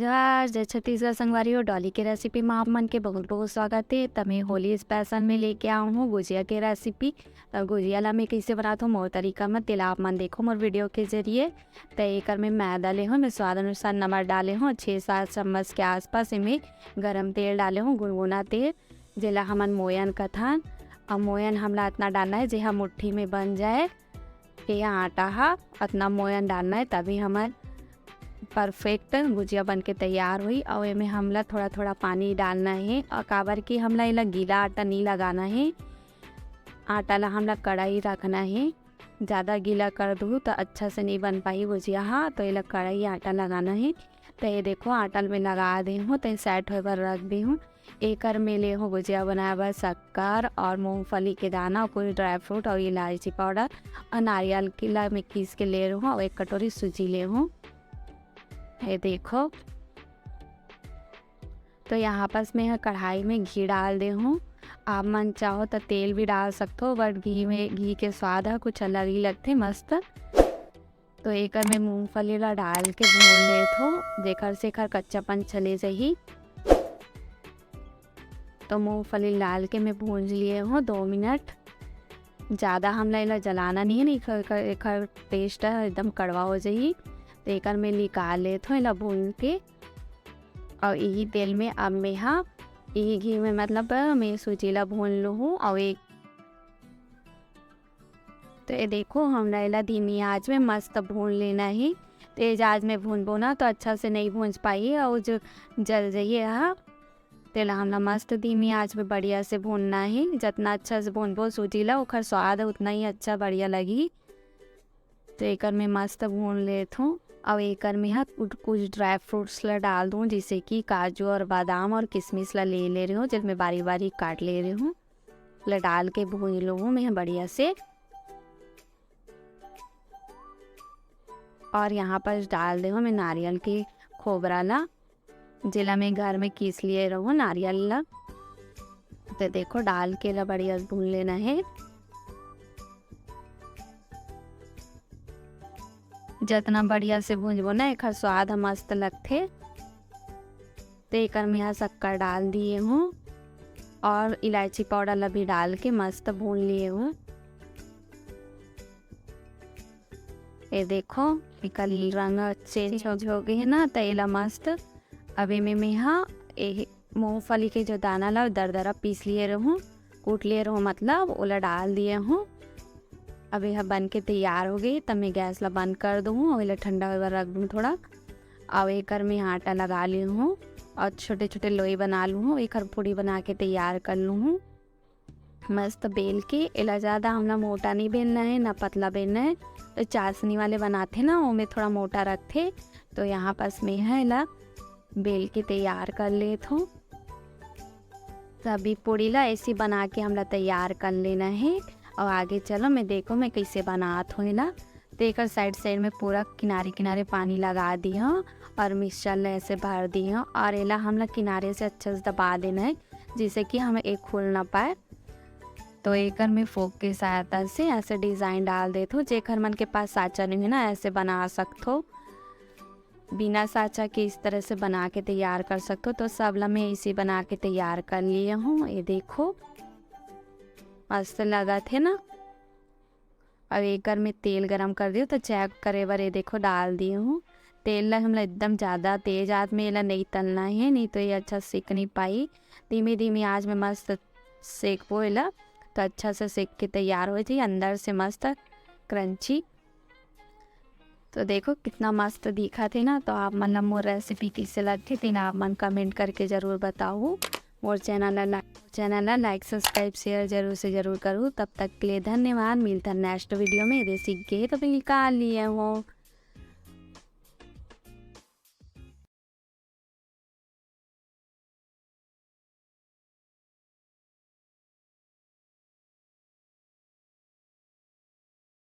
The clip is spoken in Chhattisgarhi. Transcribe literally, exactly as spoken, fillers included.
नमस्कार, जय छत्तीसगढ़ संगवारी हो। डॉली के रेसिपी में आप मन के बहुत बहुत स्वागत है। त मैं होली स्पेशल में लेके आऊ हूँ गुजिया के रेसिपी। त गुजिया ला मैं कइसे बनात हूँ मोर तरीका में, तेला आप मन देखो मोर वीडियो के जरिए। त एकर में मैदा ले हूँ, मैं स्वाद अनुसार नमक डाले हूँ, छः सात चम्मच के आसपास एमे गरम तेल डाले हूँ, गुनगुना तेल, जेला हमन मोयन कथन। अब मोयन हमला अतना डालना है जेहा मुट्ठी में बन जाए। ये आटा हा अतना मोयन डालना है, तभी हमर परफेक्ट गुजिया बन के तैयार होई। अउ एमे हमला थोड़ा थोड़ा पानी डालना है, अउ काबर कि हमला एला गीला आटा नहीं लगाना है। आटा ला हमला कड़ा ही रखना है, ज़्यादा गीला कर दूँ तो अच्छा से नहीं बन पाई गुजिया हा, तो एला कड़ा ही आटा लगाना है। तो ये देखो आटा में लगा दे हूँ, तो सेट होए बर रख दे हूँ। एकर में ले हूँ गुजिया बनाए बर शक्कर और मूंगफली के दाना और कुछ ड्राई फ्रूट और इलायची पाउडर और नारियल के ला मैं पीस के ले रहूँ और एक कटोरी सूजी ले हूँ। ये देखो, तो यहाँ पास मैं ह कढ़ाई में घी डाल दे हूँ। आप मन चाहो तो तेल भी डाल सकते हो, बट घी में, घी के स्वाद है कुछ अलग ही लगते, मस्त। तो एकर में मूंगफली ला डाल के भून लेत हो, जेकर से एकर कच्चापन चले जाही। तो मूंगफली डाल के मैं भून लिए हूँ दो मिनट। ज़्यादा हमला एला जलाना नहीं है, नहीं एकर, एकर टेस्ट है एकदम कड़वा हो जाही। तो एकर में निकाल लेत हो एला भून के, और यही तेल में अब मैं हा, यही घी में मतलब मैं सूजी ला भून लूँ हूँ। और एक, तो ये देखो हमला एला धीमी आंच में मस्त भून लेना है। तेज आंच में भूनबो ना तो अच्छा से नहीं भूंज पाई और जो जल जाइए हा। तेला हमला मस्त धीमी आंच में बढ़िया से भूनना है। जितना अच्छा से भूनबो सूजी ला, ओकर स्वाद उतना ही अच्छा बढ़िया लगही। तो एकर में मस्त भून लेत हूँ। और एकर में हा कुछ, कुछ ड्राई फ्रूट्स ला डाल दूँ, जैसे कि काजू और बादाम और किशमिश ला ले ले रही हूँ, जिसमें बारीक बारीक काट ले रही हूँ। ला डाल के भून लूँ मैं बढ़िया से। और यहाँ पर डाल दे हूँ मैं नारियल के खोबरा ला, जेला मैं घर में कीस लिए रहूँ नारियल ला। तो देखो डाल के ला बढ़िया से भून लेना है। जितना बढ़िया से भूंजबो ना, एकर स्वाद ह मस्त लगथे। तो एकर में यहाँ शक्कर डाल दिए हूँ और इलायची पाउडर ला भी डाल के मस्त भून लिए हूँ। ये देखो, एकर रंग चेंज हो, हो गए है ना, तो एला मस्त अब एमे मेहा ए मूंगफली के जो दाना ला दरदरा पीस लिए रहूँ, कूट लिए रहूँ, मतलब ओला डाल दिए हूँ। अब यह बन के तैयार हो गई, तब मैं गैस ला बंद कर दूँ और एला ठंडा होए बर रख दूँ थोड़ा। और एकर में आटा लगा ली हूँ और छोटे छोटे लोई बना लूँ हूँ, एकर पूड़ी बना के तैयार कर लूँ हूँ। मस्त बेल के एला ज़्यादा हमला मोटा नहीं बेलना है, ना पतला बेलना है। तो चाशनी वाले बनाथे ना, ओमे थोड़ा मोटा रखथे। तो यहाँ पास में है एला बेल के तैयार कर लेत हूँ। सभी पूड़ी ला ऐसे बना के हमला तैयार कर लेना है। और आगे चलो मैं देखो मैं कैसे बनात हूँ एला। तो एकर साइड साइड में पूरा किनारे किनारे पानी लगा दी हूँ और मिक्सचर ला ऐसे भर दी हूँ और एला हमला किनारे से अच्छे से दबा देना है, जिससे कि हमें एक खुल ना पाए। तो एकर में फोक के सहायता से ऐसे डिजाइन डाल देत हूँ। जेकर मन के पास साँचा नहीं है ना, ऐसे बना सकत हो, बिना साँचा के इस तरह से बना के तैयार कर सकत हो। तो सब ला मैं ऐसे बना के तैयार कर लिए हूँ। ये देखो मस्त लगत है ना। अब एकर में तेल गरम कर दियो तो चेक करे बर ये देखो डाल दिए हूँ। तेल ला हमला एकदम ज़्यादा तेज आंच में एला नहीं तलना है, नहीं तो ये अच्छा सेक नहीं पाई। धीमे धीमे आंच में मस्त सेकबो एला तो अच्छा से सेक के तैयार हो जाई, अंदर से मस्त क्रंची। तो देखो कितना मस्त दिखत है ना। तो आप मन ला मोर रेसिपी कैसे लगथे तेला आप मन कमेंट करके जरूर बताओ। मोर चैनल ला लाइक, चैनल ला लाइक सब्सक्राइब शेयर जरूर से जरूर करूँ। तब तक के लिए धन्यवाद। मिलता नेक्स्ट वीडियो में। रेसिपी के तो निकाल लिए हो।